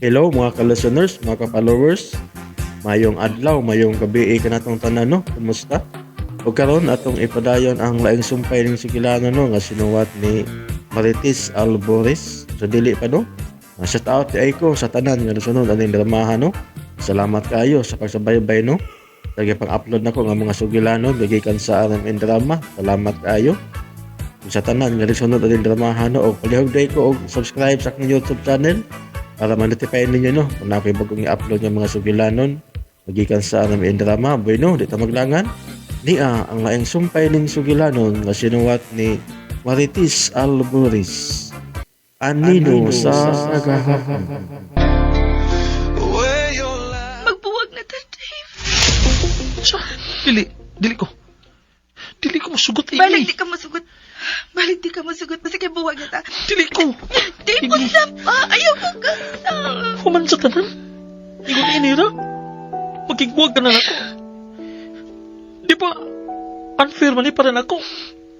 Hello mga ka-listeners, mga ka-followers. Mayong adlaw, mayong gabi kanatong tanan no. Kumusta? Ug karon atong ipadayon ang laing sumpay ning Sugilano no nga sinuwat ni Marites Albores. So dili pa no. Shout out di ko sa tanan nga nasunod aning dramahan no. Salamat kaayo sa pagsubaybay no. Lagi pang upload nako nga mga sugilano gikan sa RMN Drama. Salamat kaayo sa tanan nga nasunod aning dramahan no. Og palihog day ko og subscribe sa akong YouTube channel para ma-notify ninyo no kung naa ko'y bagong i-upload nga mga sugilanon gikan sa RMN Drama. Bueno, di ta maglangan. Nia ang laing sumpay ning sugilanon nga sinuwat ni Marites Albores. Anino sa kagahapon. Magbuwag na ta, Dave. Sa, dili, dili ko. Dili ko masugot, Amy. Balik di ka masugot. Balik di ka masugot. Basta kay buwag na ta. Dili ko. Dave, Amy. usap pa. Ayaw ko kasap. Human sa tanan. Ingon inira. Magigbuwag ka na nako. Di ba, unfair man eh para nako.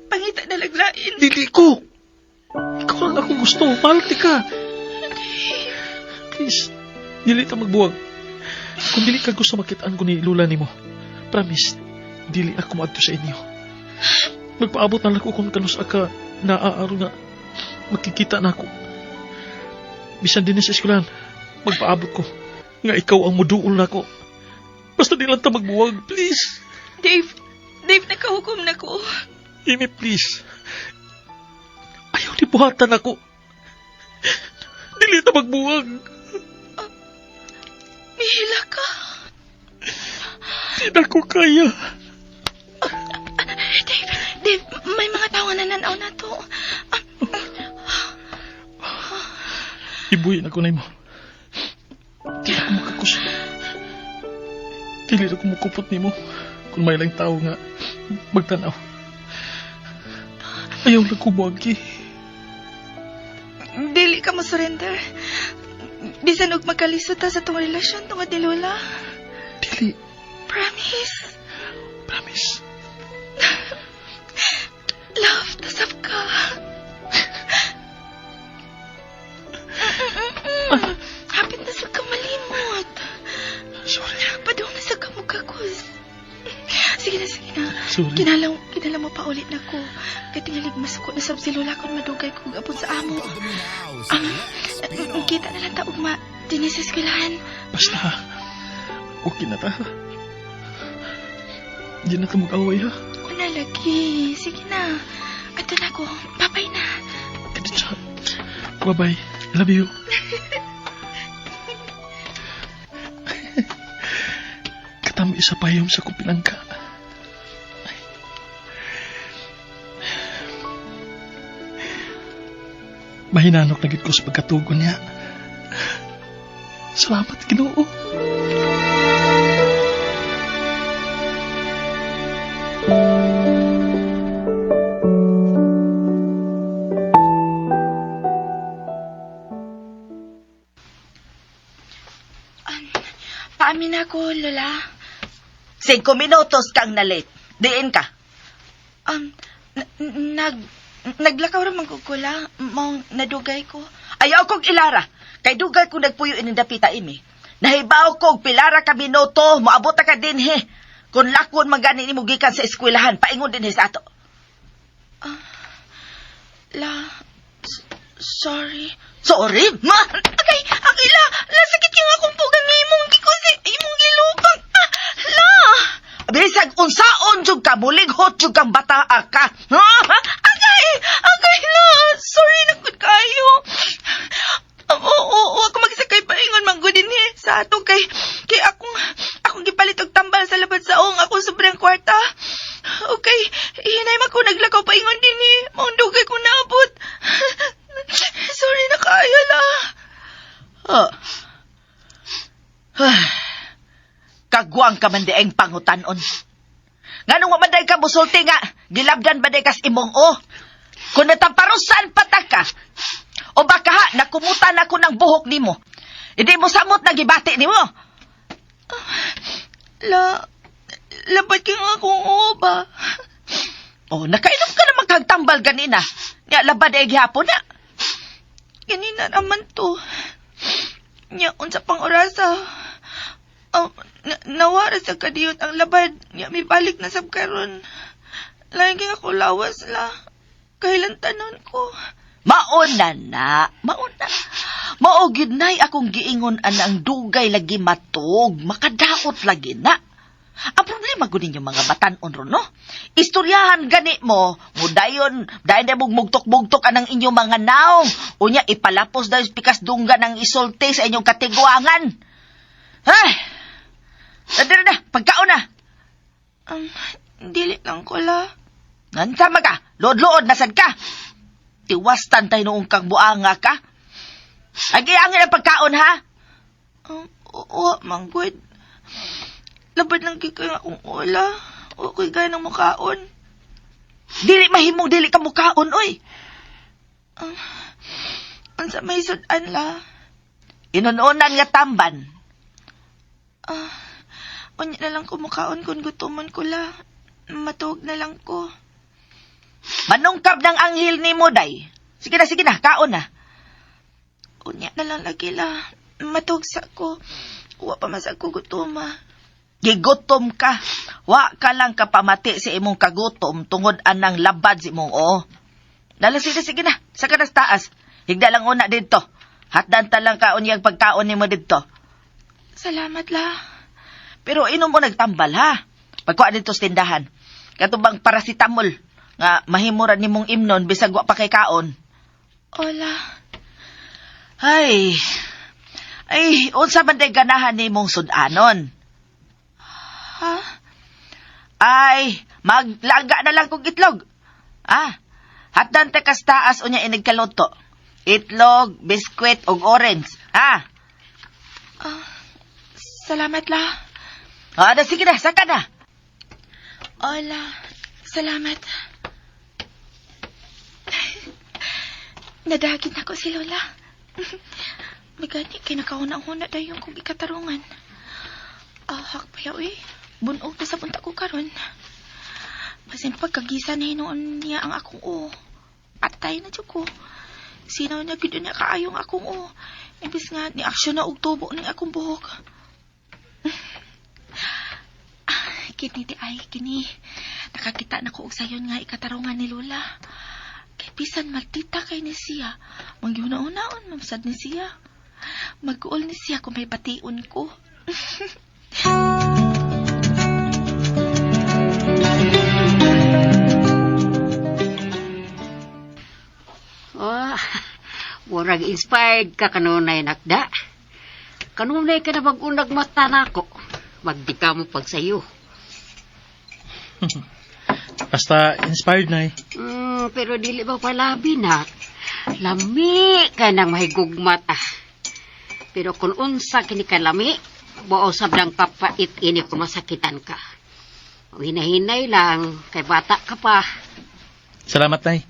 Pangita na laglain. Dili ko. Ikaw lang akong gusto. Mahal ti ka. Please, dili ta magbuwag. Kung dili ka gusto makitaan ko ni Lula nimo, promise, dili ako maadto sa inyo. Magpaabot na lang ko kung kanus ka naaaro nga makikita na ako. Bisan din sa eskwelahan, magpaabot ko nga ikaw ang muduol na ako. Basta di lang ta magbuwag, please. Dave, Dave, nakahukom na ko. Amy, please. Ayaw ni buhatan ako. Dili ta magbuwag. Mihila ka. Di na ko kaya. Dave, Dave, may mga tao na nanaw na to. Ibuhin ako na mo. Di ako makakus. Dili na ko mukupot nimo kung may lang tao nga magtanaw. Ayaw lang ko buwagi. Dili ka mo surrender. Bisan og magkalisod ta sa tong relasyon tungod ni Lola. Dili. Promise. Promise. Love, tasap ka. Hapit na sa kamalimot. Sorry. Padung na sa kamukakos. Sige na, sige na. Sorry. Kinala mo pa ulit na ko. Kay tingalig masuko na sab si Lola kung madugay ko gapon sa amo. Kita na lang ta ugma. Dinhi sa eskwelahan. Basta, okay na ta. Di na ta mag-away ha. Una lagi. Sige na. Ato na ko. Bye-bye na. Kaditsa. Bye-bye. Love you. Katami isa payom sa kupinangka. Ay. Mahinanok na gid ko sa pagkatugon niya. Salamat, Ginoo. Paamin ako, Lola. 5 minutos kang na-late. Diin ka. Naglakaw ra man ko kula. Maong nadugay ko. Ayaw kong ilara. Kay dugay ko nagpuyo ining dapita imi. Nahibaw ko og pilara ka minuto, moabot ta ka dinhi. Kung lakon man gani nimo gikan sa eskwelahan, paingon dinhi sa ato. La, sorry. Sorry, ma. Agay, agay la, la sakit yung akong pugang nga imong gikusi, imong gilupang. Ah, la. Bisag unsaon jud ka, mulighot jud kang bataa ka. Ha? Agay, agay la, sorry na gud kayo. Oo, oo, ako magsakay paingon man gud dinhi sa ato kay kay akong gipalit og tambal sa labad sa ong akong sobrang kwarta. Okay, hinay man ko naglakaw paingon dinhi, maong dugay ko naabot. Sorry na kayo la. Oh. Kagwang ka man dieng pangutanon. Nganong wa man day ka musulti nga, gilabdan ba day kas imong o? Kung nataparusan pa ta ka, o baka ha, nakumutan ako ng buhok nimo. Hindi mo samot na gibati nimo. La, labad kang akong o ba? O, nakainom ka naman kag tambal ganina. Nga, labad ay gihapon na. Ganina naman to. Nya, unsa pang orasa? Oh, nawara sa kadiyot ang labad. Nya, may balik na sab karon. Lain kay ako lawas la. Kailan tanon ko? Mauna na, mauna. Mao gyud nay akong giingon anang dugay lagi matug, makadaot lagi na. Ang problema gud ninyo mga batan-on ron, no? Istoryahan gani mo, mudayon, dayon na mong mugtok-mugtok anang inyong mga naong. Unya, ipalapos dayon pikas dunggan ang isulti sa inyong katiguangan. Ay! Dali na, pagkaon na. Dili lang ko la. Nansama ka, lood-lood, nasad ka. Tiwastan tayo noong kang buanga ka. Agi angin ang pagkaon, ha? Wa, manggod. Labad lang kay kayo akong ula. Wa ko'y gaya ng mukaon. Dili mahimong dili ka mukaon, oy. Unsa may sudan la. Inununan nga tamban. Unya na lang ko mukaon kung gutomon ko la. Matuog na lang ko. Manungkab ng anghel ni mo, day. Sige na, kaon na. Unya na lang lagi la. Matuog sa ko. Wa pa mas ako gutoma. Gigutom ka. Wa ka lang kapamati sa imong kagutom tungod anang labad sa imong oo. Dala, sige, sige na. Sa kanas taas. Higda lang una dito. Hatdan ta lang kaon yang pagkaon nimo dito. Salamat la. Pero inom mo nagtambal, ha? Pagkuha dito sa tindahan. Katubang paracetamol nga mahimura nimong imnon bisag wa pa kay kaon. Hola. Ay. Ay, unsa man day ganahan nimong sudanon? Ha? Ay, maglaga na lang kog itlog. Ah, hatdan ta kas taas unya inig kaluto. Itlog, biskwit ug orange. Ha? Salamat la. Ah, na, sige na, saka na. Hola. Salamat. Nadagit na ko si Lola. Magani, kay nakauna-una dayon kong ikatarungan. Ah, hakpaya uy. Bunog na sa punta ko karon. Basin pagkagisa na hinuon niya ang akong o. Patay na jud ko. Sinaw niya gid niya kaayong akong o. Imbis nga ni aksyon na og tubo ning akong buhok. Ah, kini di ay kini. Nakakita na ko og sayon nga ikatarungan ni Lola. Kay bisan maldita kay ni siya, mangyuna-unaon mamsad ni siya. Mag-uol ni siya kung may bation ko. Oh, murag inspired ka kanunay nakda. Kanunay ka na mag-unag mata nako. Magdika mo pag sayo. Basta inspired na eh. Pero dili ba palabi na? Lami ka nang mahigugmat ah. Pero kung unsa kini ka lami, buo sab ng papait ini kung masakitan ka. O hinahinay lang, kay bata ka pa. Salamat, Nay.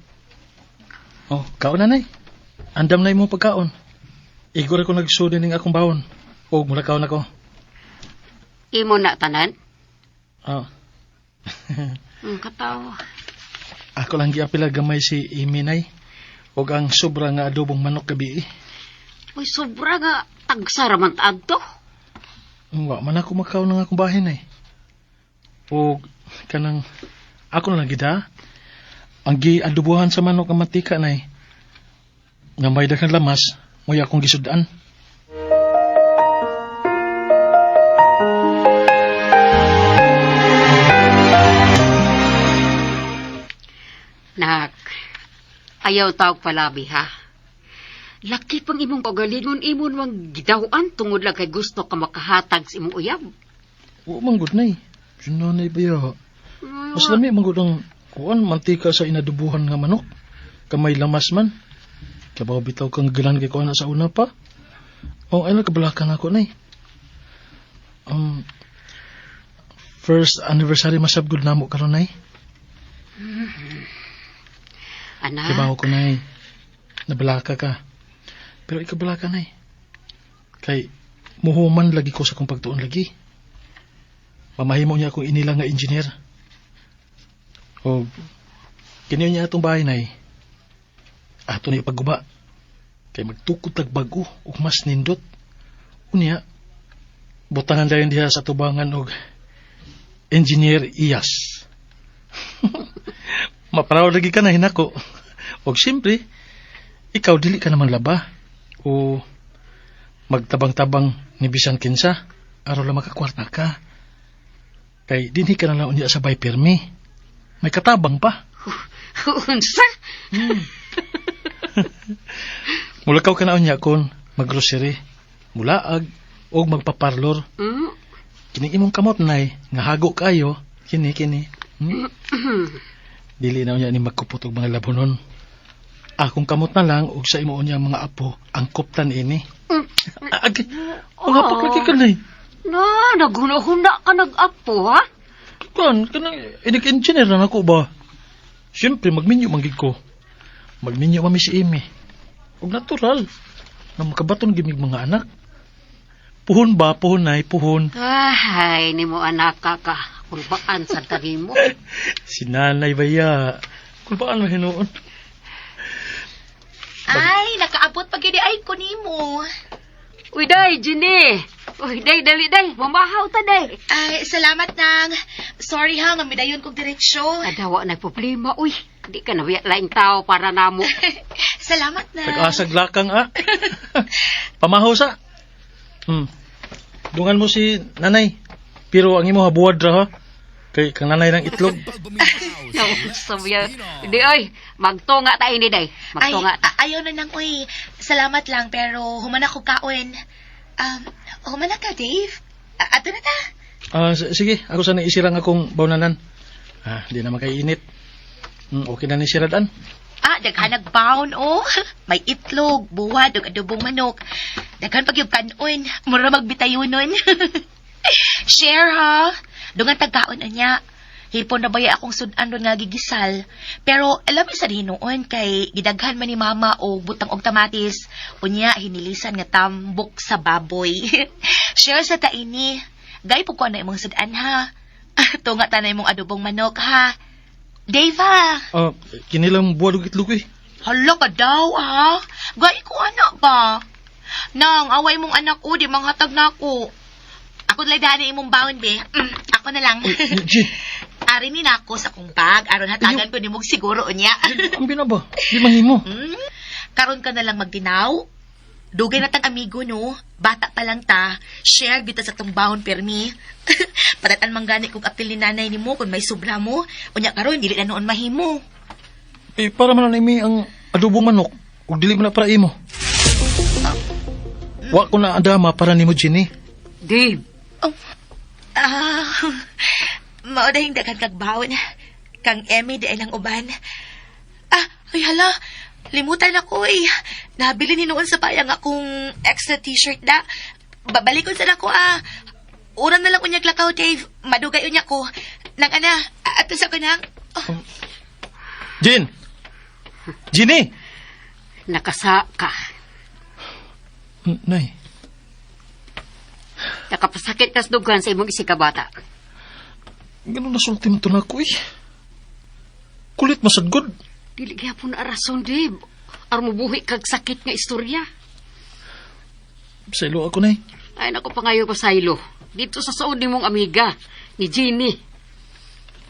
Oh, kaon na, Nay. Andam na imong pagkaon. Igor ako nagsudi ning akong bawon. Og mula kaon ako. Imo na tanan. Ah. Katawa. Ako lang giapila gamay si Amy, Nay. Og ang sobra nga adobong manok gabi. Uy, sobra nga tagsa raman taad to. Wa man ako makaon ng akong bahin, Nay. Og kanang ako na lang gid ha. Ang giadobohan sa manok ang mantika, Nay. Nga may daghang lamas, mo'y akong gisudan. Nak, ayaw tawag palabi ha. Laki pang imong kagalingon imon mang gidawan tungod lang kay gusto ka makahatag sa imong uyab. Wa man gud, Nay. Sinanay ba ya? Mas lami man gud ang kuan mantika sa inadubuhan nga manok. Kamay lamas man. Kabaw bitaw kang gilan kay kuan sa una pa. Oh, ay kabalakan ako, Nay. First anniversary masab gud namo karon, Nay. Anak, Kibaw ko, Nay. Nabalaka ka. Pero ikabalaka, Nay. Kay muhuman lagi ko sa kong pagtuon lagi. Mamahimo niya akong inila nga engineer. O kini niya atong bahay, Nay. Ato na ipagguba. Kay magtukod tag bago ug mas nindot. Unya, butangan dayon diha sa tubangan og Engineer Iyas. Maparaw lagi ka na hinako. Og siyempre, ikaw dili ka naman laba o magtabang-tabang ni bisan kinsa aron lang makakwarta ka. Kay dinhi ka na lang unya sa bay pirmi. May katabang pa. Unsa? Mulakaw ka na unya kon maggrocery, mulaag og magpaparlor. Kini imong kamot nay nga hago kayo kini kini. Dili na unya ni magkupot og mga labonon. Akong kamot na lang og sa imo unya mga apo ang kuptan ini. Ag, mga apo lagi ka nay. Na, naghuna-huna ka nag-apo, ha? Kan kanang inig engineer na nako ba. Siyempre magminyo man gid ko. Magminyo mami si Amy. Og natural na makabaton gimig mga anak. Puhon ba, puhon nay, puhon. Ay, ni mo anak ka ka. Kulbaan sa tari mo. Si nanay ba ya? Kulbaan mo hinuon. Ay, nakaabot pag yun ay ko nimo. Uy, day, Jenny. Uy, day, dali, day. Mamahaw ta, day. Ay, salamat nang. Sorry ha, nga midayon kong diretsyo. Adawa na problema, uy. Di ka na laing tao para namo. Salamat na. Tag-asag lakang ah. Pamahaw sa. Dungan mo si nanay. Pero ang imo habuad ra ha. Kay kang nanay ng itlog. Sabi di, oy. Magtunga tayo ni, day. Ay, Magtunga ta. ayaw na nang, uy. Salamat lang, pero humana ko kaon. Humana ka, Dave. Ato na ta. Ah, sige, ako sana isirang akong bawnanan. Ah, di na makaiinit. Okay na ni siradan. Ah, daghan nagbaon, oh. May itlog, buwad, ug adobong manok. Daghan pag yung kanon. Mura magbitayonon. Share, ha? Dungan tagkaon anya. Hipon na baya akong sudan ron nga gigisal. Pero alam mo sa hinuon kay gidaghan man ni mama og butang og kamatis. Unya hinilisan nga tambok sa baboy. Share sa taini. Gay po ko na imong sudan ha. Tunga ta na imong adobong manok ha. Dave ha. Ah, kinilang buwad og itlog eh. Hala ka daw, ha? Gay ko anak ba? Nang, away mong anak ko, di manghatag na ako. Ako nalay daan imong baon, be. Ako na lang. Uy, Jin, Ari ni nako sa kong bag, aron hatagan ko nimog siguro unya. ang binaba. Di mahimo. Karon ka na lang magdinaw. Dugay na tang amigo, no? Bata pa lang ta. Share bita sa tong baon, permi. Padatan man gani kong apil ni nanay nimo kung may sobra mo. Unya karon dili na noon mahimo. Eh, para man na imi ang adobong manok. Ug dili man na para imo. Wa ko na adama para nimo Jenny. Dave, Ah, mao dahing daghan kag baon. Kang Emmy di ay lang uban. Ah, ay hala. Limutan ako eh. Nabili ni noon sa payang akong extra t-shirt na. Babalikon sa nako ah. Una na lang unyag lakaw, Dave. Madugay unya ko. Nang ana, ato sa kanang. Oh, Jin! Jenny! nakasa ka. Nay, Nakapasakit kas dugan sa imong isikabata. ganun nasulti mo to na ako eh. Kulit masadgod. Dili gyapon na rason, Dave. Aron mobuhi kag sakit nga istorya. Sa ilo ako, nay. Ay, naku, pangayo ko sa ilo. Dito sa saod ni mong amiga, ni Jenny.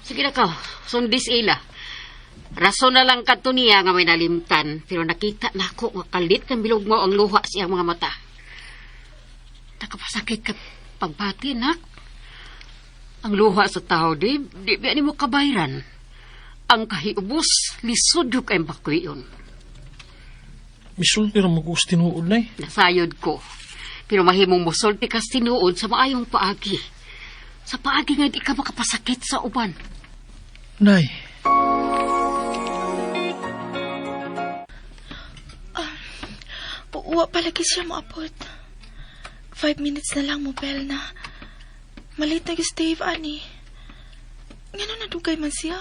Sige na ka, sundis ila. Rason na lang kadto niya nga may nalimtan, pero nakita na ako nga kalit ng bilog mo ang luha siyang mga mata. Nakapasakit ka pagbati, nak. Ang luha sa tao, di, di ba ni mo kabayran? Ang kahiubos, lisod yung kay bakwiyon. Misulti ra mo ko sa tinuod, nay. Nasayod ko. Pero mahimong musulti kas tinuod sa maayong paagi. Sa paagi nga di ka makapasakit sa uban. Nay, Wa palagi siya moabot. 5 minutes na lang mo bell na. Malit na gyud si Dave, ani. Ngano nadugay man siya?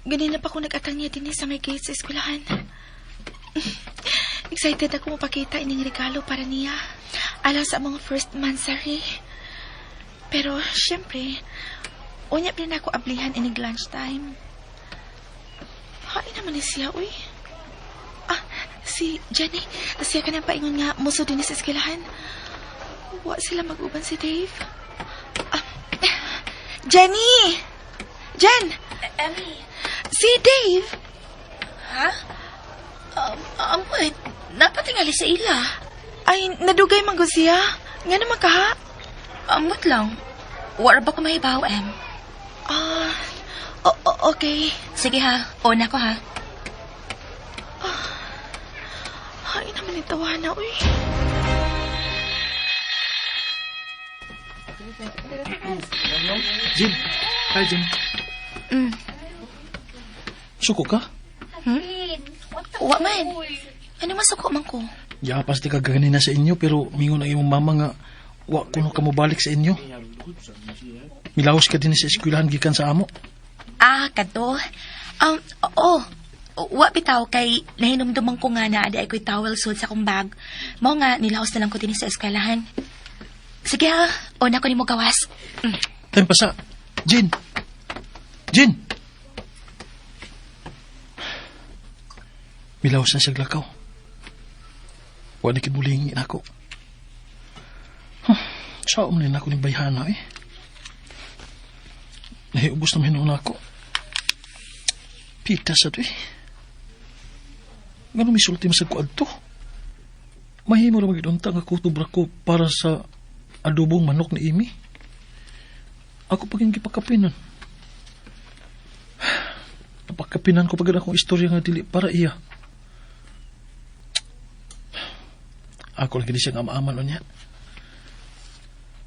Ganina pa ko nag-atang niya dinhi sa may gate sa eskwelahan. Excited ako mapakita ining regalo para niya. Alang sa mga first monthsary. Pero, syempre, unya pa rin ako ablihan ining lunchtime. Hain naman ni siya, uy. Ah, Si Jenny, siya ka nang paingon nga muso din sa eskwelahan. Wa sila mag-uban si Dave. Ah, Jenny! Jen! Emmy, Si Dave! ha? Wait, napatingali sa ila. Ay, nadugay man gud siya. Nga naman ka ha? Amot lang. Wala ba ko mahibaw, Em? Ah, okay. Sige ha, una ko ha. Ay, naman yung tawa na, uy. Jin. Hi, Jin. Mm. Suko ka? Wa man. Ano masuko man ko? Yapas di ka ganina sa inyo pero mingon ang imong mama nga wa kuno ka mobalik sa inyo. Milaos ka din sa eskwelahan gikan sa amo. Ah, kadto. Oo. Wa bitaw kay nahinumduman ko nga na adi ay ko'y towel suod sa akong bag. Mao nga nilaos na lang ko din sa eskwelahan. Sige ha, una ko nimo gawas. Mm. Time pa sa. Jin. Jin. Milaos na siya lakaw. Wa na kibulingin ako. Huh, sao man ako ni bayhana eh. Nahiubos na hinuon ako. Pita sa to eh. Ngano misulti masag ko adto? Mahimo ra magidunta nga kutob ra ko para sa adobong manok ni Amy. Ako pag gipakapinan. Napakapinan ko pag akong istorya nga dili para iya. Ako lang gid siyang ama-aman niya.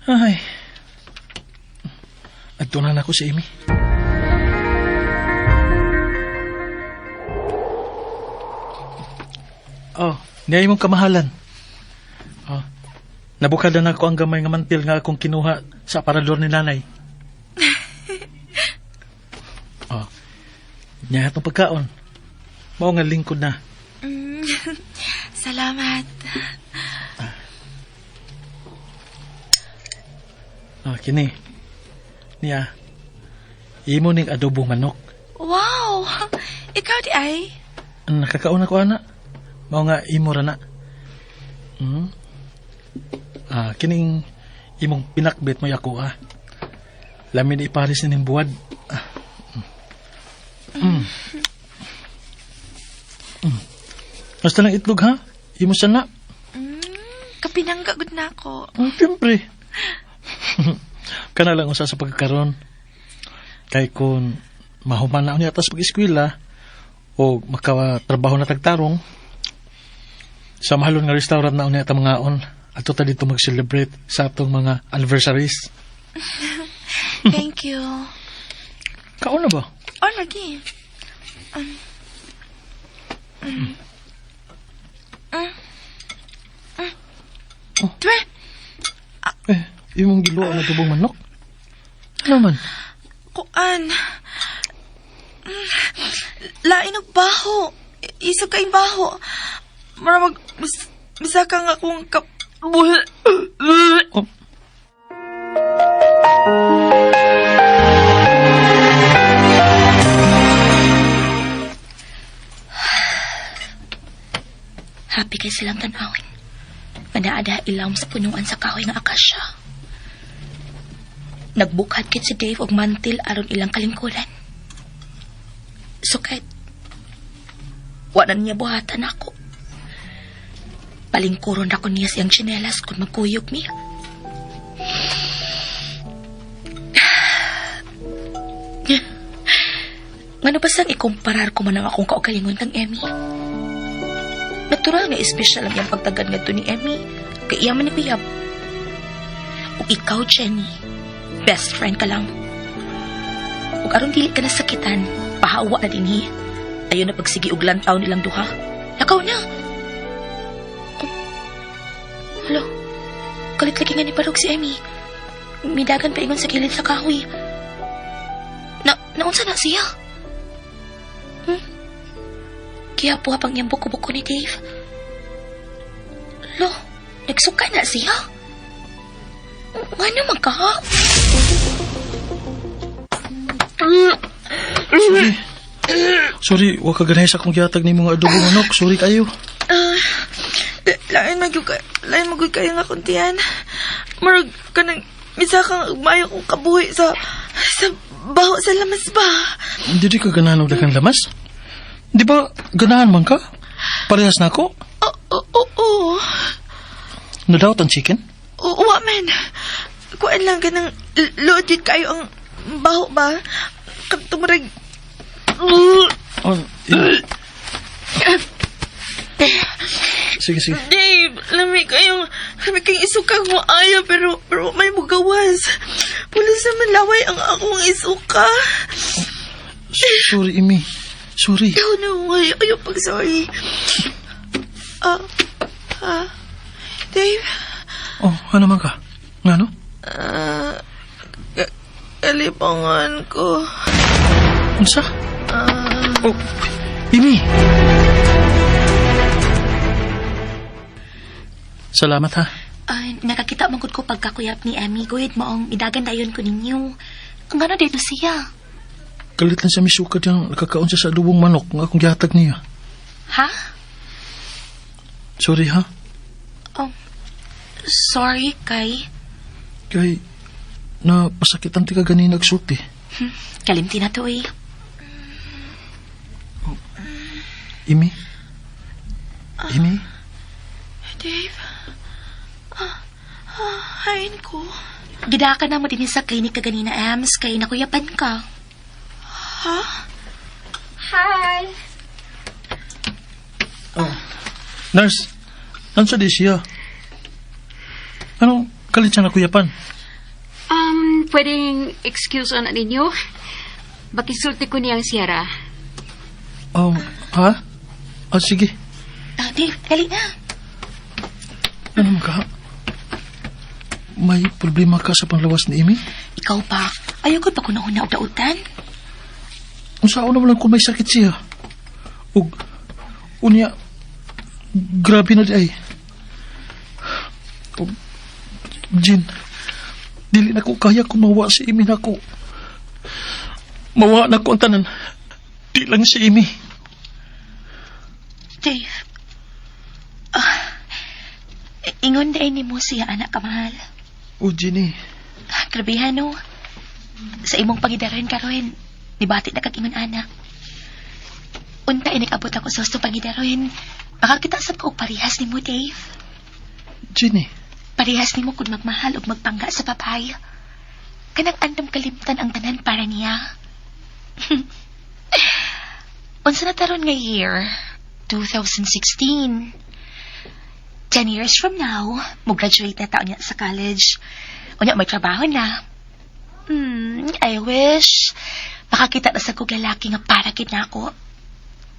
Ay. Adto na nako si Amy. Oh, niya imong kamahalan. Oh. Nabukal na nako ang gamay nga mantil nga akong kinuha sa aparador ni nanay. Oh. Niya atong pagkaon. Mao nga lingkod na. Mm. Salamat. Oh, kini. Niya. Imo ning adobong manok. Wow! Ikaw di ay? Nakakaon ako ana. Mao nga imo ra na. Mm. Ah, kining imong pinakbit mo ako ah. Lami ni iparis ni ning buwad. Ah. Mm. Mm. Basta lang itlog ha. Imo sana. Mm, kapinangga gud na ako. Mm, siyempre. Kana lang usa sa pagkakaron. Kay kung mahuman na niya atas pag-eskwela o makatrabaho na tagtarong sa mahalon nga restaurant na unya ta mga on ato ta dito mag-celebrate sa atong mga anniversaries. Thank you. Kaon na ba? Oh, lagi. Mm. Mm. Mm. Mm. Oh. Dre, Eh, imong giluwa nga adobong manok. Ano man? kuan. Mm. Lain og baho. Isog kayong baho. Mara mag... Misaka nga akong kap... Oh. Happy kay silang tanawin. Manaada ilawom sa punuan sa kahoy nga akasya. Nagbukhat kit si Dave og mantil aron ilang kalingkuran. Sukit. Wa na niya buhatan ako. Palingkuron ako niya siyang tsinelas kung magkuyog niya. Ngano ba sang ikumparar ko man ang akong kaugalingon kang Emmy? Natural nga espesyal ang iyang pagtagad ngadto ni Emmy. Kay iya man ni Kuyab. Ug ikaw, Jenny, best friend ka lang. Ug aron dili ka nasakitan, pahawa na dinhi. Ayon na pagsigi og lantaw nilang duha. Lakaw na. Oh. Hala, kalit lagi nga ni Barog si Emmy. Midagan paingon sa kilid sa kahoy. Na, naunsa na siya? Hmm? Kaya po pang iyang buko-buko ni Dave. Lo, nagsuka na siya. Nga naman ka, ha? Sorry. Sorry, wa ka ganahay sa akong gihatag ni mga adobong manok. Sorry kayo. Lain magyud ka, lain magyud kayo nga kuntian. Murag kanang misa kang maayo kong kabuhi sa baho sa lamas ba. Hindi di ka ganahan og daghang lamas? Di ba ganahan man ka? Parehas na ako? Oo, oo, oo. Nadawat ang chicken? Oo, wa man. Kuan lang kanang loaded kayo ang baho ba? Katumurag. Oh, eh. Sige, sige. Dave, lami kayong isuka mo ayo pero may mugawas. Pulos naman laway ang akong isuka. Sorry, Amy. Sorry. Ikaw na, ay, ayaw pag sorry. Dave, Oh, ano man ka? Nga no? kalipangan ko. Unsa? Oh, Amy! Salamat ha. Ay, nakakita man gud ko pagkakuyap ni Emmy. Guhit maong idagan dayon ko ninyo. Ang gano dito siya? Kalit lang sa misukad yung nakakaon siya sa adobong manok nga akong gihatag niya. Ha? Sorry ha. Oh, sorry kay. Kay na pasakitan ti ka ganina agsulti. Kalimti na to eh. Amy? Amy? Dave, hain ko. Gidaka na mo din sa clinic ka ganina, Ems, kay nakuyapan ka. Ha? Hi! Oh. Nurse, ano di siya? Anong kalit siya nakuyapan? Pwedeng excuse on ninyo? Bakisulti ko niyang siyara. Ha? Ah, sige. Dave, dali na. Ano man ka? May problema ka sa panglawas ni Amy? Ikaw pa, ayaw ko pa kunahuna og dautan. Unsaon naman lang kung may sakit siya? Ug, unya, grabe na di ay. Ug, Jin, dili na ko kaya kumawa si Amy nako. Mawa na ko ang tanan. Di lang si Amy. Dave, ingon na ni mo siya, anak kamahal. O, Jenny, Grabehan, no? Sa imong pangidaron karon, nibati na kag ingon anak. Unta inikabot ako sa hustong pangidaron. Makakita sab ko og parehas nimo, Dave. Jenny, Parehas nimo kung magmahal ug magpangga sa papay. Kanang andam kalimtan ang tanan para niya. Unsa na taron nga year? 2016. 10 years from now, mo-graduate na taon niya sa college. Unya, may trabaho na. I wish makakita na sa kog lalaki nga para gid nako.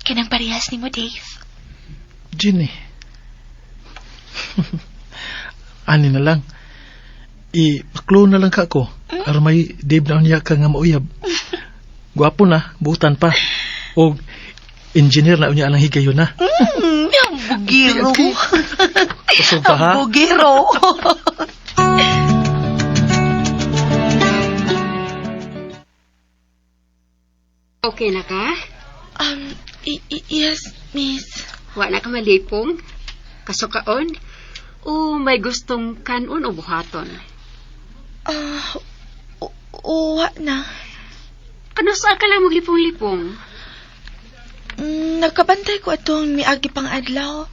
Kanang parehas nimo, Dave. Jenny. Ani na lang. I-clone na lang ka ko. Aron may Dave na unya ka nga mauyab. Gwapo na, buutan pa. O engineer na unya ang higayon na. Ang bugiro. Okay. Kusog pa ha? Ang bugiro. Okay na ka? Yes, miss. Wa na ka malipong? Kasukaon? O may gustong kanon o buhaton? Uwa na. Kano saan ka lang maglipong-lipong? Nakabantay ko atong miagi pang adlaw.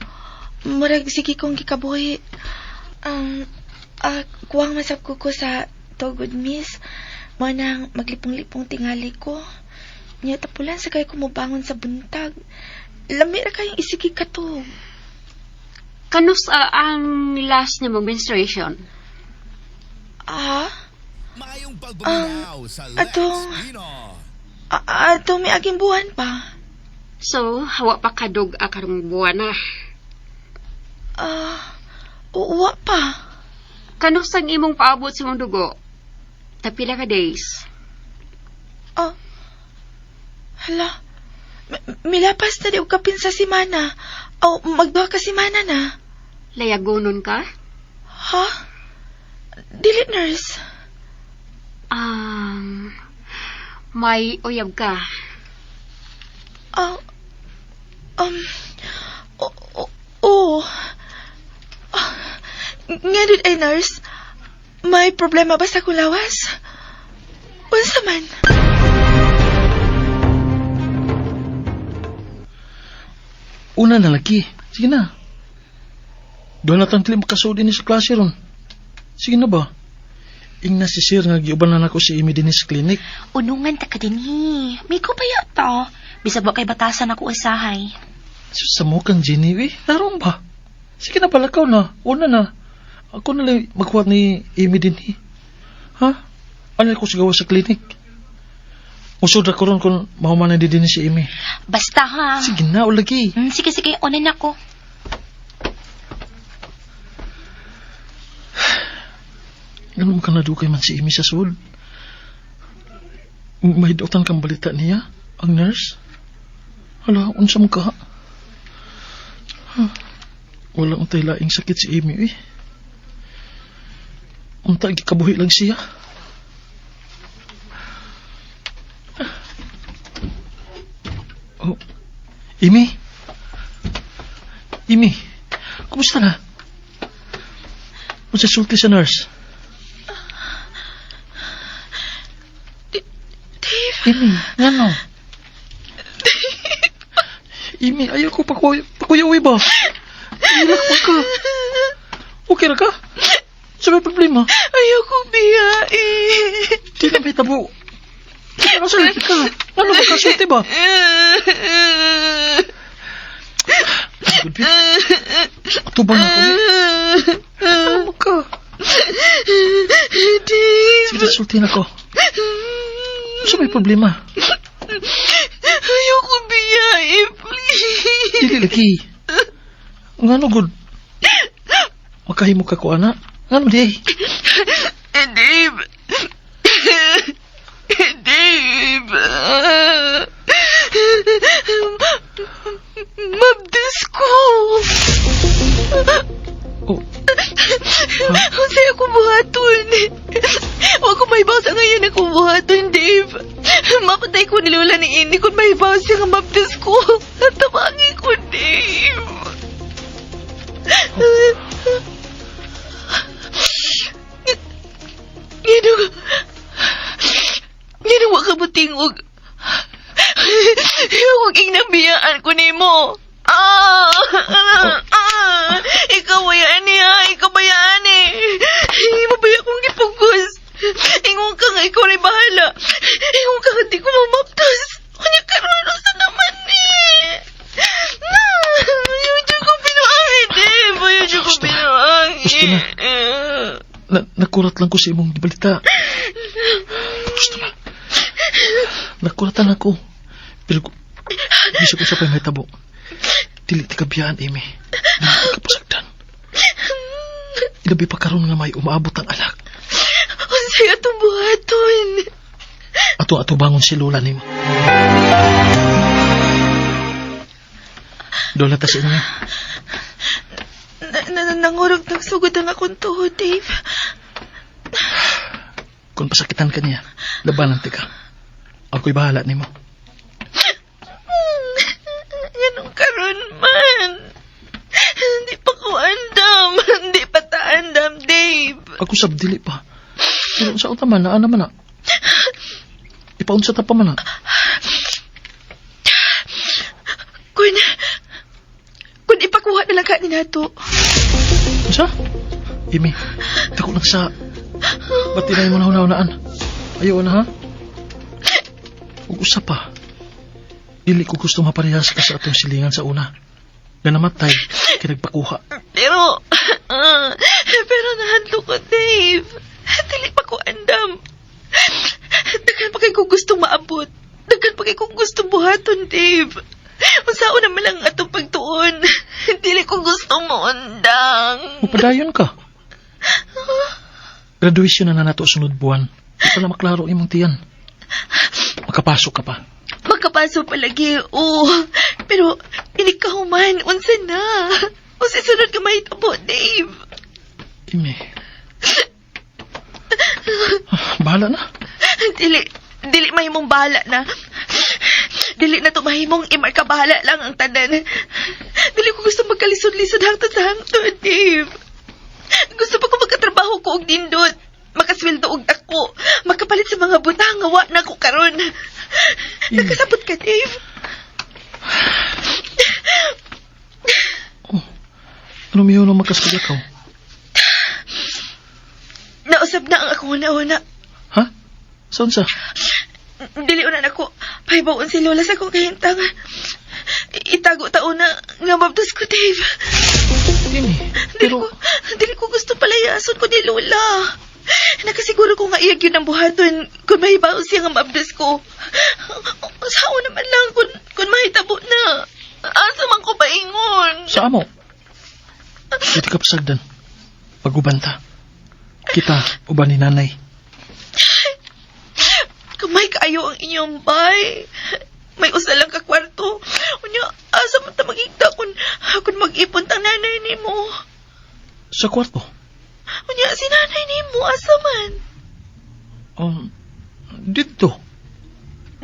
Murag sige kong gikabuhi. Kuwang masab ko sa tugod, miss. Mo nang maglipong-lipong tingali ko. Nya tapulan sa kayo kumubangon sa buntag. Lami ra kayong isigi katog. Kanus ang last ni mong menstruation? Ah? Atong atong miaging buwan pa. So, hawa pa kadug akarong buwan na. Uwa pa. Kanus ang imong paabot sa imong dugo? Tapila ka days. Hala. Milapas na di og kapin sa simana. O, magduha ka simana na. Layagonon ka? Ha? Dili, nurse. May uyab ka. Oo. Nga dud ay nurse, may problema ba sa kulawas? Unsa man? Una na lagi. Sige na. Doon na tang makasud ini sa klase ron. Sige na ba? Ing na si sir nga giuban na nako si Amy dinhi sa clinic. Unungan ta ka dinhi. Migo pa yata. Bisag wa kay batasan ako usahay. Sa mo kang Jenny, eh. Tarong ba? Sige na palakaw na. Una na. Ako na lang magkuha ni Amy dinhi. Ha? Ano ko sigaw sa clinic? Usod ra ko ron kung mahuman na din si Amy. Basta ha. Sige na, ulagi. Sige, sige. Una na ko. Ganun ka nadukay man si Amy sa sud. May dautan kang balita niya, ang nurse. Hala, unsa man ka? Ha, wala untay laing sakit si Amy, eh. Unta, gikabuhi lang siya. Oh, Amy? Amy, kumusta na? Unsa sulti sa nurse? Dave, Amy, ngano? Amy, ayaw ko pakuyawi ba? Ilak pa ka. Okay ra ka? Sa may problema? ayoko biya eh. Di na may tabo. Ano sa ka? Ano ba kasulti ba? Good bit. Atubang ako eh. Ano ka? Dave, Sige, sultin ako. Sa may problema? ayoko biya eh, please. Dili lagi. Ngano good? Makahimo ka ko ana. Ngano di ay? Eh, Dave. Eh, Dave. Mabdis ko. Oh, Ang saya ko buhaton. Huwag ko may sa ngayon ako buhaton, Dave. Mapatay ko ni Lola ni Ini kung may siya nga mabdis ko. Tabangin ko, Dave. Ngano wa ka mutingog. Huwag ingnabiyaan ko nimo. Ah, ah, ikaw bayaan niya, ikaw bayaan eh. Mo ba akong gipugos? Ingon ka nga, ikaw rin bahala. Ingon ka nga, di ko mamaptos. Kanya karoon sa naman eh. Na, ayaw dyan ko binuangin eh. Ayaw dyan ko binuangin. Gusto na. Nakurat lang ko sa imong balita. Gusto na. Nakuratan ako. Pero bisa ko sa pa'y may tabo. Dili ti kabiyaan, Amy. Dili ti kapasagdan. Ilabi pa karon nga may umaabot ang anak. Unsay atong buhaton? Ato bangon si Lola nimo. Dola ta sa inyo. Nangurog nagsugod ang akong tuhod, Dave. Kung pasakitan ka niya, labanan ti ka. Ako'y bahala nimo. Ganun karon man. Hindi pa ko andam. Hindi pa ta andam, Dave. Ako sab dili pa. Pero sa unta man, naa naman na. Ipaunsa ta pa man na. Kung ipakuha na lang ka ni nato. Unsa? Amy, dako lang sa... Ba't tinay mo na hunahunaan? Ayaw na ha? Ug usa pa. Dili ko gusto maparehas ka sa atong silingan sa una. Nga namatay, kay nagpakuha. Pero, pero nahadlo ko, Dave. Dili pa ko andam. Daghan pa kay kong gustong maabot. Daghan pa kay kong gustong buhaton, Dave. Unsaon naman lang atong pagtuon. Dili ko gusto moundang. Mupadayon ka. Graduation na nato sunod buwan. Di pa na maklaro imong tiyan. Makapasok ka pa. Makapasok palagi, oo. Pero, hindi ka human. Unsa na? Unsa sunod ka mahitabo, Dave? Ime. Bahala na. Dili, mahimong bahala na. Dili na to mahimong imarka bahala lang ang tanan. Dili ko gusto magkalisod-lisod hangtod sa hangtod, Dave. Gusto pa ko magkatrabaho ko og nindot. Makasweldo og dako. Makapalit sa mga butang nga wa na ko karon. Nakasabot ka, Dave. Ano miyo nang magkasabi ka? Nausab na ang akong una-una. Ha? Saan sa? Dili una nako. Pahibaon si Lola sa akong kahimtangan. Itago ta una nga mabdos ko, Dave. Amy, Dili pero ko, dili ko gusto palayason ko ni Lola. Nakasiguro ko nga iyag yun ang buhaton kung mahibaon siya nga mabdos ko. Sao naman lang kung mahitabo na. Asa man ko paingon. sa amo. Dito ka pasagdan. Pagubanta. Kita, uban ni nanay. Kamay kaayo ang inyong bay. May usa lang ka kwarto. Unya, asa man ta magigda kung mag-ipon tang nanay nimo. Sa kwarto. Unya, si nanay nimo asa man? Dito.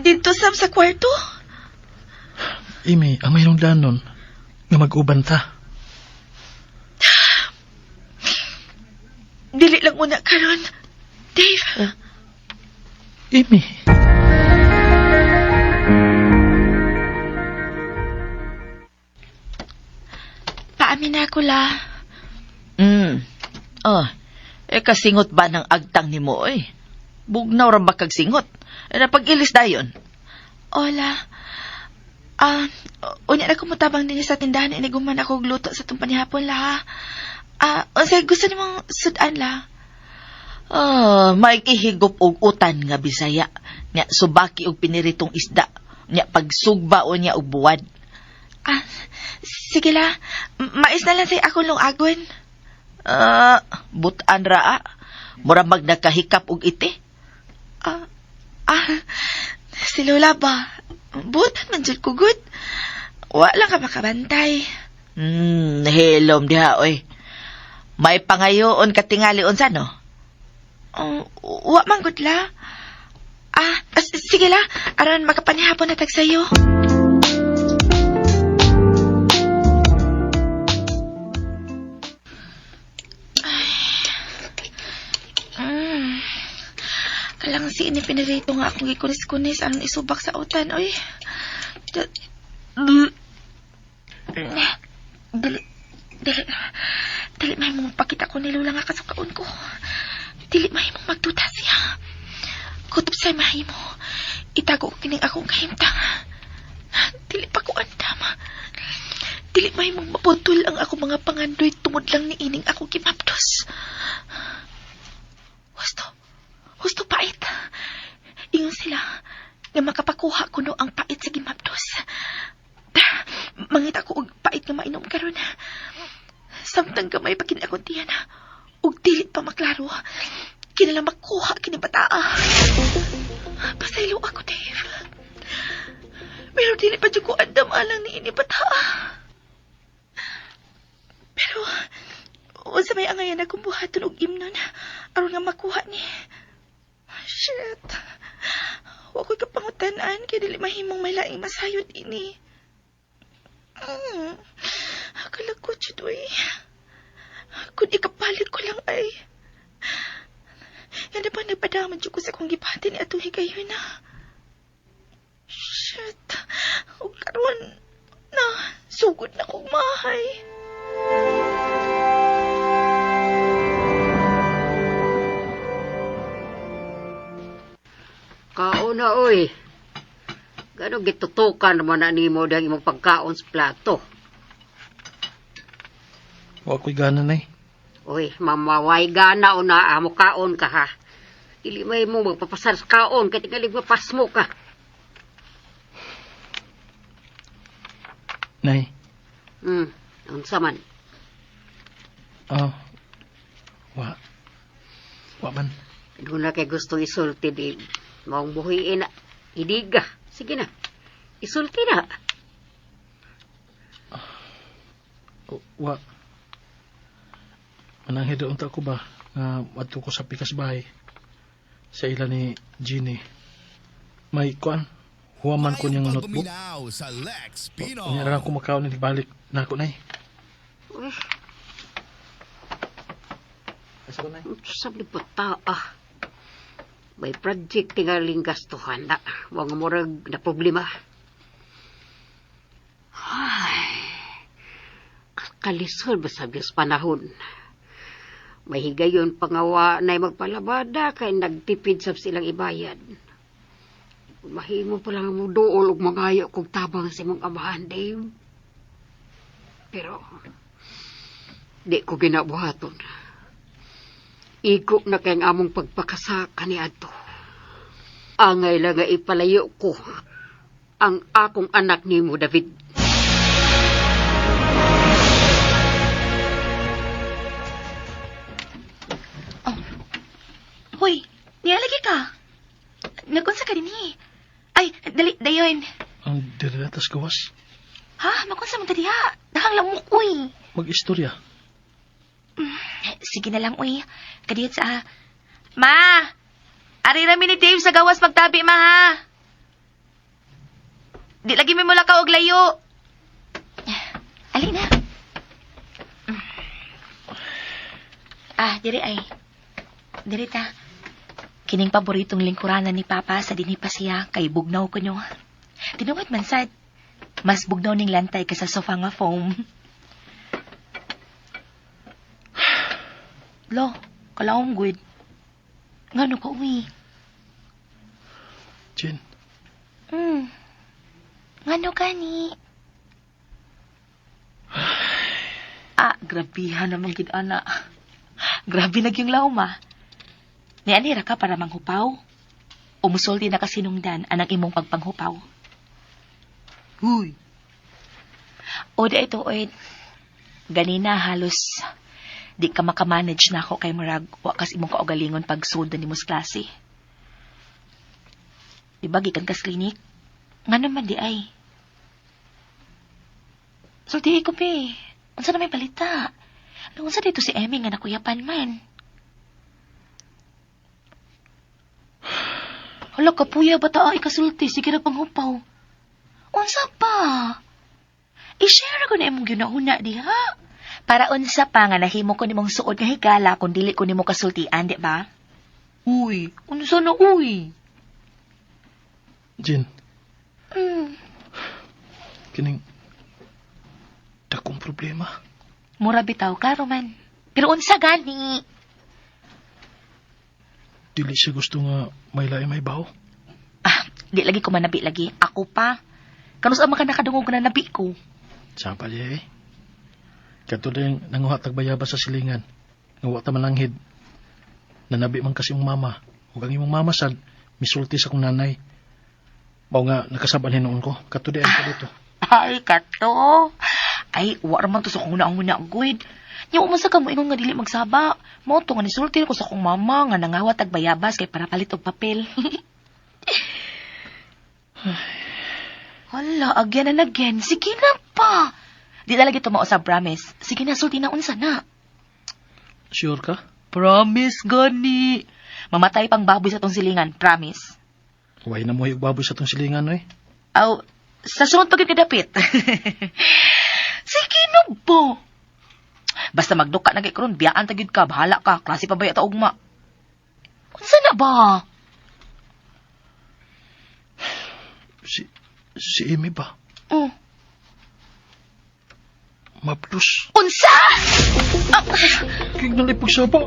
Dito sab sa kwarto? Amy, ang mayroong danon nga mag-uban ta. Dili lang una karon. Dave, Amy. paamin na ako la. Oh, eh kasingot ba ng agtang nimo oy? Bugnaw ra ba kag singot? Eh napag-ilis dayon. Hola. Ah, unya na kumutabang din sa tindahan iniguman ako og luto sa itong panihapon la. ha. Ah, unsay gusto nimong sudan la? Ah, may ihigop og utan nga Bisaya. Nya subaki og piniritong isda. Nya pagsugba o nya og buwad. Ah, sige la. Mais na lang say akong lungagon. Ah, butan ra ah. Mura mag nakahikap og iti. Ah, ah, si Lola ba? Butan man jud ko gud. Wa lang ka makabantay. Hilom diha oy. May pangayoon katingali unsa no? Oh, wa man gud la. Ah, sige la, aron makapanihapon na tag sayo. Ay. Kalang si ini pinirito nga akong gikunis-kunis aron isubak sa utan, oy. Dili, dili, dili may mong pakita ko ni Lola nga kasukaon ko. Dili mahimong magduda siya. Kutob sa mahimo. Itago ko kining akong kahimtang. Dili pa ko andam. Dili mahimong maputol ang akong mga pangandoy tungod lang ni ining akong gimapdos. Husto. Husto pait. Ingon sila nga makapakuha kuno ang pait sa gimapdos. Mangita ko og pait nga mainom karon. Samtang gamay pa kini akong tiyan ug dili pa maklaro. Kinala makuha kini bataa. Pasaylo ako, Dave. Pero dili pa jud ko andam alang ni ini bataa. Pero unsa may angayan akong buhaton og imnon aron nga makuha ni. Shit. Wa ko'y kapangutan-an kay dili mahimong may laing masayod ini. Akala ko, Chudoy. Kung ikapalit ko lang ay... Yan na ba nagpadaman ko sa akong gipati ni atong higayon na. Shit. O karon na, sugod na kong mahay. Kauna, oy. Gano gitutukan naman na nimo dahil imong pagkaon sa plato. Wa ko'y gana, nay. Oy, mamaway gana o na amo kaon ka ha. Dili may mo magpapasar sa kaon kay tingali mapasmo ka. Nay, Unsa man? ah, wa. Wa man. Doon na kay gusto isulti di maong buhiin na. Idiga. Sige na. Isulti na. Wa. Mananghid unta ko ba nga adto ko sa pikas bahay sa ila ni Jeannie. May kuan, huwaman ko niyang notebook. Paguminaw sa Lex Pino. Unya na lang ko makaon ni balik na ako nay. Uy. Asa ko na? Sabi po ta, ah. May project tingaling gastuhan na. Wa nga murag na problema. Ay, kalisod ba sa Diyos panahon? May higayon pangawa na magpalabada kay nagtipid sab silang ibayad. Mahimo pa lang mo duol og mangayo kog tabang sa imong amahan, Dave. Pero di ko ginabuhaton. Igo na kay ang among pagpakasa kaniadto. Angay lang nga ipalayo ko ang akong anak nimo, David. Hoy, nialagi ka. Nagunsa ka dinhi. Ay, dali, dayon. Ang direlatas gawas. Ha, magunsa man ka diha. Nakang lamok, uy. Mag-istorya. Sige na lang, uy. Kadiyot sa... Ma! Ari rami ni Dave sa gawas magtabi, ma, ha? Di lagi mi mula ka og layo. Ali na. Ah, diri ay. Diri ta. Kining paboritong lingkuranan ni Papa sa dinhi pa siya kay bugnaw ko nyo. Tinuod man sad. Mas bugnaw ning lantay kaysa sofa nga foam. Lo, kalaong good. Ngano ka uwi? Jen, Ngano gani? Ah, grabihan naman gid ana. Grabe na gyung lauma. Ni anira ka para manghupaw? Umusulti na kasinungdan anang imong pagpanghupaw. Huy, O di ito, oy. Ganina halos di ka makamanage na ako kay murag wa kas imong kaugalingon pagsud na nimo sa klase. Di ba gikan kas klinik? Nga naman di ay. So di ko be. Unsa na may balita? Unsa dito si Emmy nga nakuyapan man? Hala kapuya ba ta ay kasulti sige ra panghupaw. Unsa pa? I-share ko na imong ginauna diha. Para unsa pa nga nahimo ko nimong suod nga higala kung dili ko nimo kasultian, di ba? Uy, unsa na uy? Jen, kining dakong problema. Mura bitaw, klaro man. Pero unsa gani? Dili siya gusto nga may lain may baho. Ah, di lagi ko manabi lagi. Ako pa. Kanus ang maka nakadungog na nabi ko. Sapa niya eh. Kato din nanguha tagbayaba sa silingan. Nguha ta malanghid. Nanabi man kasi yung mama. Ug ang imong mama sad misulti sa kong nanay. Mao nga nakasaban hinuon ko. Kato di ay ka dito. Ay, kato. Ay, wa raman to sa kong una-una, good. Nya man sa kamo ingon nga dili magsaba. Mao to nga nisulti ko sa kong mama nga nangawat tag bayabas kay para palit og papel. Hala, again and again. Sige na pa. Di talaga ito mao sa promise. Sige na, sulti na unsa na. Sure ka? Promise, gani. Mamatay pang baboy sa tong silingan, promise. Way na mo yung baboy sa tong silingan oy. Aw, sa sunod pag kadapit. Sige na ba? Basta magduka na kay karon, biyaan ta gyud ka, bahala ka, klase pa ba ta ugma. Unsa na ba? Si Amy ba? Oh. Maplos. Unsa? Kig nalipog sa ba.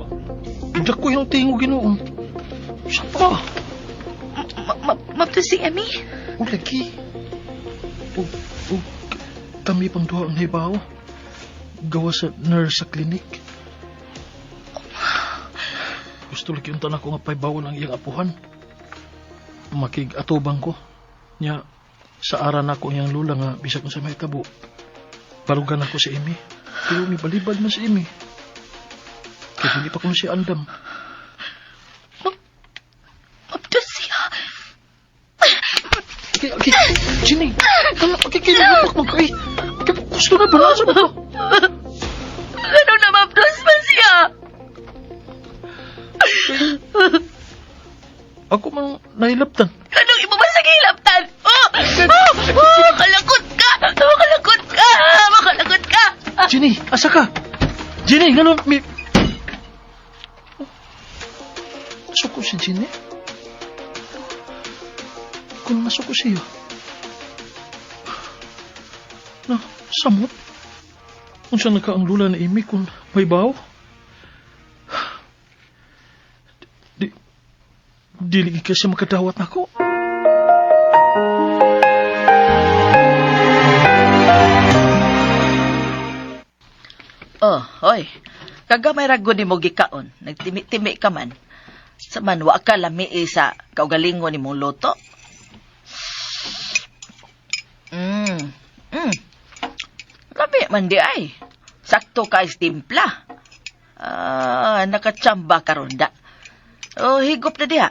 Dako yung tingo ginoon. Sapa. Mapto si Emmy? O lagi. O kami pang duha ang hibaw. Gawa sa nurse sa clinic. Gusto lagi yung tanak ko nga paibawon ang iyang apuhan. Makig-atubang ko. Nya, sa ara na ko iyang lula nga bisag kung sa may tabo. Barugan ako si Amy. Pero mibalibad man si Amy. Kaya dili pa ko na siya andam. Mapto siya. Okay, okay. Ginny, ano, okay, okay, mo kay. Gusto na ba na sa ba? Ano na maptos man siya? Ako man nahilaptan. Anong imo ba sa gilaptan? Oh! Oh! Oh! Kalakot ka! Oh, kalakot ka! Makalakot ka! Ginny, asa ka? Ginny, ngano mi. Jenny? Kung nasuko siya. Na, samot? Unsa na ka ang lula ni Amy kung may baw? Di, dili kasi makadawat nako. Oh, hoy. Kagamay ra gud nimo gikaon. Nagtimi-timi ka man. Sa man wa ka lami eh sa kaugalingon nimong luto. Lami man di ay. Sakto ka is timpla. Ah, nakachamba karon da. Oh, higop na diha.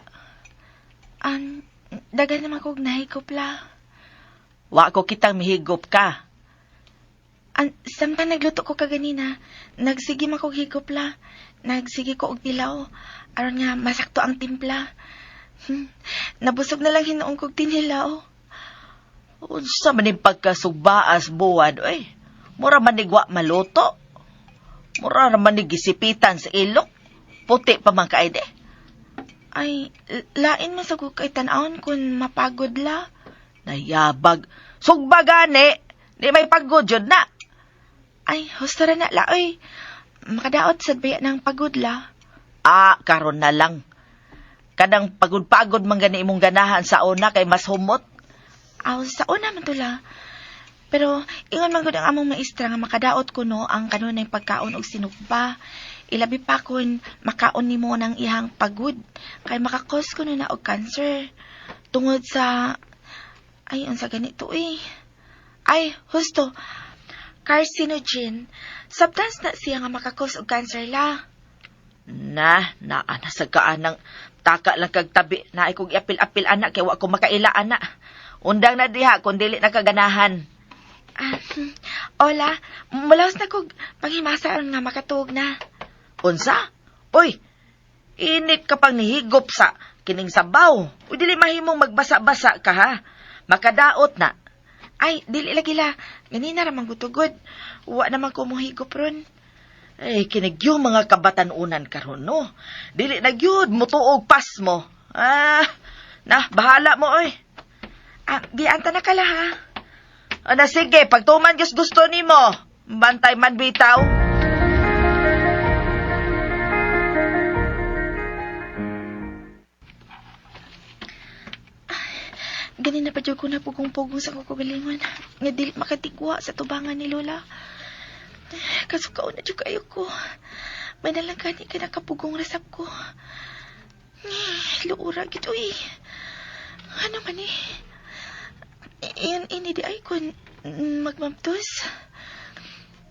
An, dagan naman kog nahigop la. Wa ko kitang mihigop ka. An, samtang nagluto ko kaganina, nagsige man kog higop la. Nagsige ko og tilaw. Aron nga masakto ang timpla. Nabusog na lang hinuong kog tinilaw. Unsa man ning pagkasugbaas buwan, oy. Mura man ni wa maluto. Mura ra man ni gisipitan sa ilok. Puti pa man kaay de. Ay, lain man sa kay tan-awon kun mapagod la. Nayabag. Sugba gani. Di may pagod yun na. Ay, husto ra na la, oy. Makadaot sad baya ng pagod la. Ah, karon na lang. Kanang pagod-pagod man gani imong ganahan sa una kay mas humot. Aw, sa una man to la. Pero ingon man gud ang among maestra nga makadaot kuno ang kanunay pagkaon og sinugba. Ilabi pa kun makaon nimo ng ihang pagod kay makakos kuno na og cancer tungod sa ay unsa ganito eh. Ay, husto. Carcinogen. Substance na siya nga makakos og cancer la. Na, naa na sa kaanang taka lang kag tabi na ay kog iapil-apil ana kay wa ko makaila ana. Undang na diha kun dili na kaganahan. Ah, hola, mulaos na kog panghimasa aron nga makatuog na. Unsa? Uy, init ka pang nihigop sa kining sabaw. Uy, dili mahimong magbasa-basa ka ha. Makadaot na. Ay, dili lagi la. Ganina ra man gutugod. Wa naman ko mohigop ron. Ay, kinig yung mga kabatanunan karon no. Dili na gyud mutuog pas mo. Ah, na bahala mo oy. Ah, gianta na kala ha. Ana sige, pagtuman gyud gusto nimo. Bantay man bitaw. Ganina pa jud ko napugong-pugong sa kukagalingon. Nga dili makatigwa sa tubangan ni Lola. Kasukaon na jud kayo ko. May nalang gani ka nakapugong rasap ko. Luura gid uy. Ano man eh. Iyon ini di ay kun magmamtos.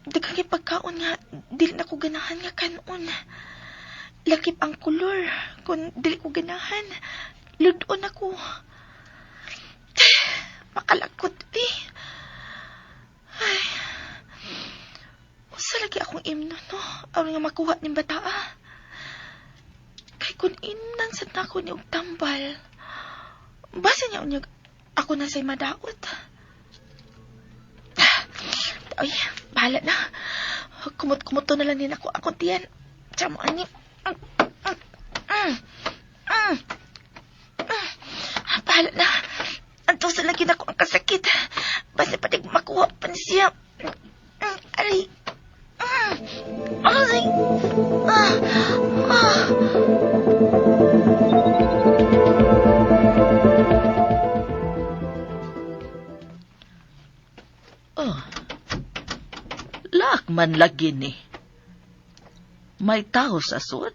Daghang kay pagkaon nga dili na ko ganahan nga kanon. Lakip ang kolor kun dili ko ganahan. Ludon ako. Makalakot eh. Ay. Usa lagi akong imno, no? Aron nga makuha ning bataa. Kay kun imnan sad nako ni og tambal. Basa niya unyag ako na say madaot. Ay, bahala na. Kumot-kumot na lang din ako akong tiyan. Tsamo ani. Bahala na. Antusan lagi na ko ang kasakit. Basta patig makuha pa ni siya. Aray. Aray. Ah. Ah. Oh. Lak man lagi ni. May tao sa sud.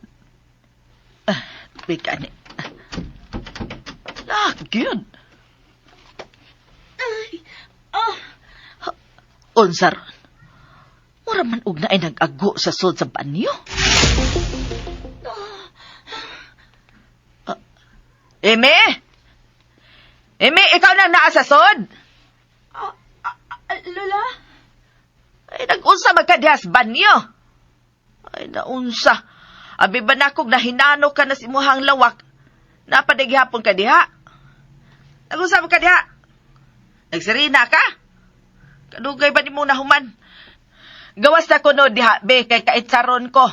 Ah, bigani. Lak gyud. Ay. Ah. Unsa ron? Mura man og naay nag-ago sa sud sa banyo. Ah, Eme? Eme, ikaw na naa sa sud? Ah, ah, ah, Lola? Ay, nag-unsa magkadihas banyo. Ay, naunsa. Abi ba nakog nahinano ka na sa imuhang lawak? Napadaghapon ka diha. Nag-unsa man ka diha? Nagsirina ka? Kadugay ba nimo nahuman? Gawas na kuno diha, be, kay kaitsaron ko.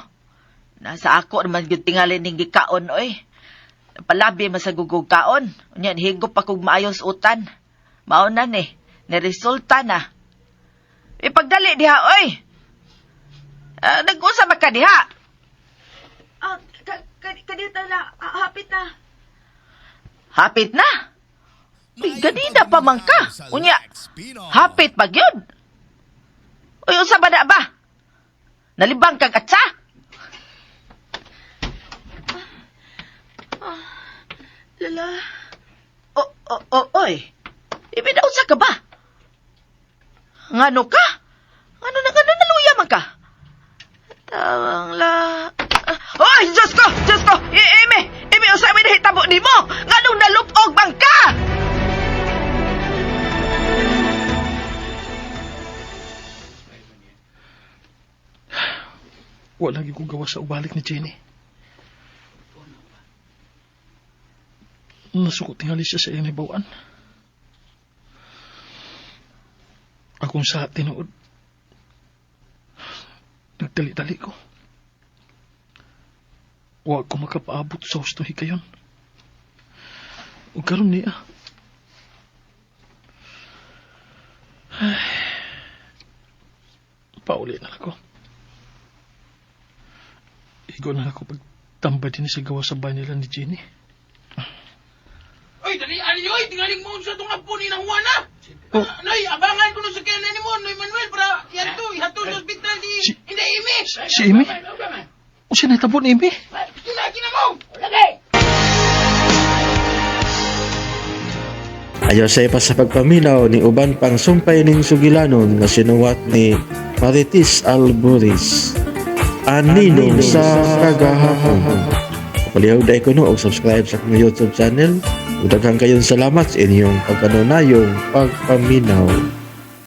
Nasa ako naman gyud tingali ning gikaon, oy. Palabi man sa gugog kaon. Unya higop pa kog maayos utan. Mao na ni. Niresulta na. Ipagdali diha, oy. Ah, nag-usa ba ka diha? Ah, kadita na, hapit na. Hapit na. Uy, ganina pa man ka. Unya, hapit pa gyud. Uy, unsa ba na ba? Nalibang kag atsa? Lala, O, o, o, oy. Ibinaunsa ka ba? Ngano ka? Ngano na ngano naluya man ka? tawang la. Ah, Oy, Diyos ko! Diyos ko! Ime! Ime, unsa may nahitabo nimo? Nganong nalupog man ka? Wala lagi kong gawa sa ubalik ni Jenny. Nasukot tingali siya sa iyang nibawaan. Akong sa tinuod. Nagdali-dali ko. Wa ko makapaabot sa husto hikayon. Ug karon niya. Ay. Pauli na lang ko. Igo na ako pagtambay din sa gawa sa bahay nila ni Jenny. Oy, dali ali oy, tingaling mo sa tong apo ni nang Juana. Oh. Noy, abangan ko no sa kailan ni mo, Noy Manuel para iadto, ihatod sa ospital si Inday Amy. Si Amy? O siya nahitabo ni Amy? Lagi na mo. Ayaw sa pa sa pagpaminaw ni uban pang sumpay ning sugilanon nga sinuwat ni Marites Alburis. Aninong sa kagahapon. Palihaw dai ko no og subscribe sa akong YouTube channel. Ug daghan kayong salamat sa inyong pagkanunayong pagpaminaw.